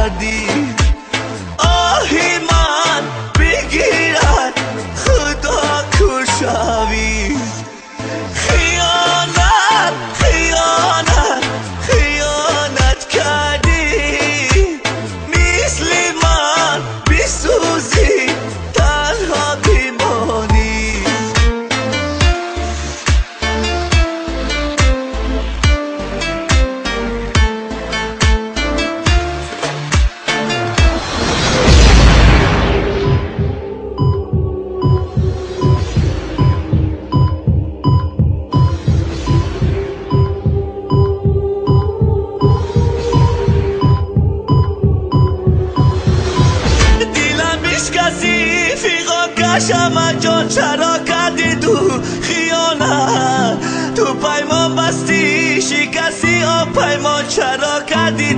کردی آهی من بگیرد خدا کشاوی خیانت خیانت خیانت کردی مثل من بسوزی تنها بمانی کشم جان چرا کردی تو خیانت تو پیمان بستی شکستی آن پیمان چرا کردی.